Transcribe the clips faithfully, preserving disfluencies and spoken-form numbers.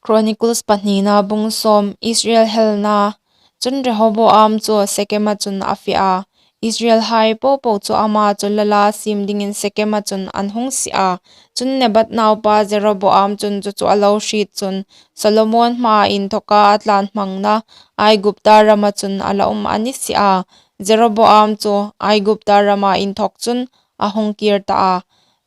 Chronicles pahnina bung sawm. Israel helna. Chun Rehoboam chu Sekema chun a fe a, Israelhai popo chu ama chu lala siem dingin Sekema chun an hung sie a. Chun Nebat naupa Jeroboam chun chu chu a lo hriet chun Solomon hmaa inthawka a tlanhmangna Aigupta rama chun a la um a ni si a. Jeroboam chu Aigupta rama inthawk chun a hung kir ta a.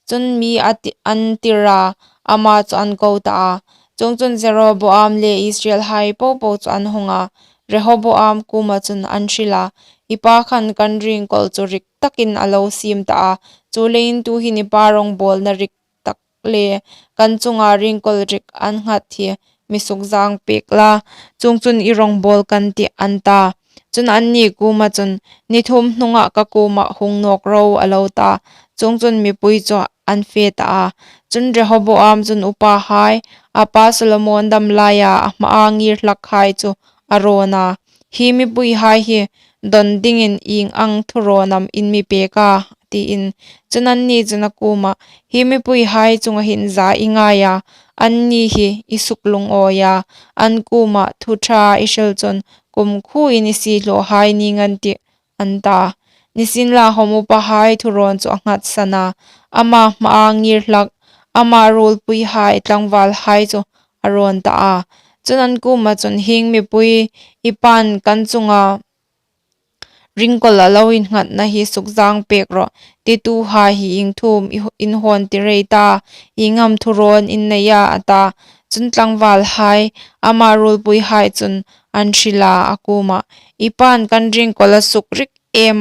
Chun mi a ti-, an tir a, ama chu an ko ta a. Chuongchun Jeroboam le Israelhai popo chu an hung a, Rehoboam kuoma chun an hril a, "I pa khan kan ringkawl chu rik takin a lo siem ta a. Chuleiin tuhin i pa rawngbawlna rik tak le kan chunga ringkawl rik an nghat hi mi sukzang pek la, chuongchun i rawngbawl kan tih," an ta. Chun anni kuoma chun, "Ni thum hnunga ka kuoma hung nawk ro," a lo ta. Chuongchun mipui chu an fe ta a. Chun Rehoboam chun upahai, a pa Solomon dam laia a hmaa ngir hlakhai chu a rawn a, "Hi mipuihai hi dawn dingin ieng ang thurawn am in mi pek a?" tiin. Chun anni chun a kuoma, "Hi mipuihai chunga hin za i ngai a, anni hi i suk lungawi a, an kuoma thu ṭha i hril chun kumkhuoin i siehlawhai ning an tih," an ta. Nisienlakhawm upahai thurawn chu a nghatsan a, ama hmaa ngir hlak, ama ruolpuihai tlangvalhai chu a rawn ta a. Chun an kuoma chun, "Hieng mipui, i pan kan chunga ringkawl a lo innghatna hi sukzang pek rawh, tituhai hi ieng thu am i hu-, in hawn tir ei ta, ieng am thurawn in nei a?" a ta. Chun tlangvalhai, ama ruolpuihai chun an hril a, a kuoma, "I pan kan ringkawl a suk rik em,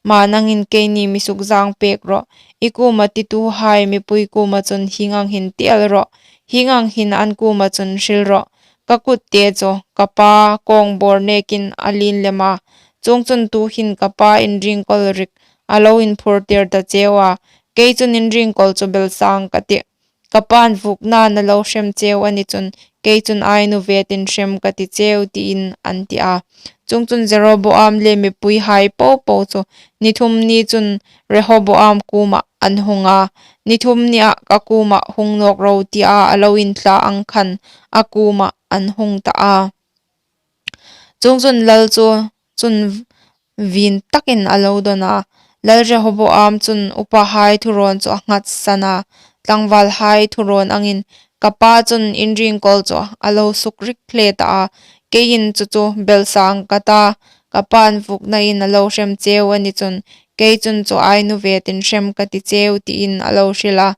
ama nangin keini mi sukzang pek rawh. I kuoma tituhai mipui kuoma chun hieng ang hin ti el rawh, hieng ang hin an kuoma chun hril rawh. Ka kutte chu ka pa kawngbawr nekin a lien lem a, chuongchun tuhin ka pa in ringkawl rik a lo inphurtir ta cheu a, kei chun in ringkawl chu belsang ka tih. Ka pan vukna a lo hrem cheu a ni chun, kei chun ainu vetin hrem ka ti cheu," tiin an ti a. Chuongchun Jeroboam le mipuihai popo chu ni thum ni chun Rehoboam kuoma an hung a, "Ni thum nia ka kuoma hung nawk ro," tia a lo intla ang khan a kuoma an hung ta a. Chuongchun lal chu chun vin takin a lo dawn a. Lal Rehoboam chun upahai thurawn chu a nghatsan a, tlangvalhai thurawn angin, "Ka pa chun in ringkawl chu a lo suk rik hle ta a, keiin chu chu belsang ka ta, ka pan vuknain a lo hrem cheu a ni chun, kei chun chu ainu vetin hrem ka ti cheu," tiin a lo hril a.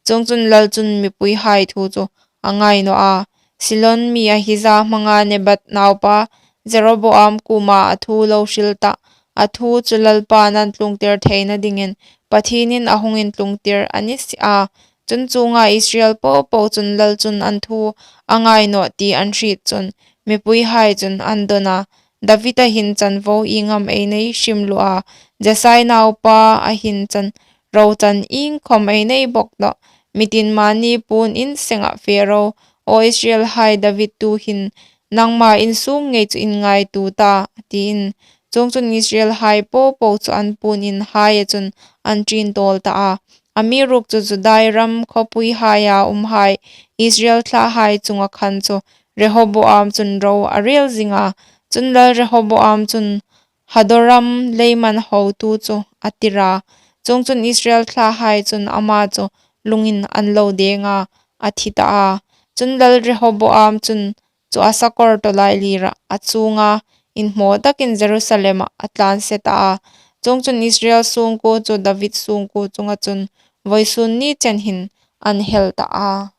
Chuongchun lal chun mipuihai thu chu a ngai naw a. Silon mi Ahija hmanga Nebat naupa Jeroboam kuoma a thu lo hril tah, a thu chu Lalpan an tlungtir theina dingin Pathienin a hung intlungtir a ni si a. Chun chuonga Israel popo chun lal chun an thu a ngai naw ti an hriet chun mipuihai chun an dawn a, "Davida hin chanvo ieng am ei nei hrim lua, Jesai naupa a hin chan ro chan iengkhawm ei nei bawk nawh. Mitin mani puon in senga fe ro, aw Israelhai, David tuhin nangma insung ngei chu inngaituo ta," tiin. Chuongchun Israelhai popo chu an puon inhaia chun an ṭin tawl ta a. Amiruokchu Judai ram khawpuihaia umhai Israel thlahai chunga khan chu Rehoboam chun ro a rel zing a. Chun lal Rehoboam chun Hadoram leiman hotu chu a tir a. Chuongchun Israel thlahai chun ama chu lungin an lo deng a, a thi ta a. Chun lal Rehoboam chun chu a sakawr tawlailira a chuong a, inhmaw takin Jerusalema a tlan se ta a. Chuongchun Israel sungkuo chu David sungkuo chunga chun vawisun ni chen hin an hel ta a.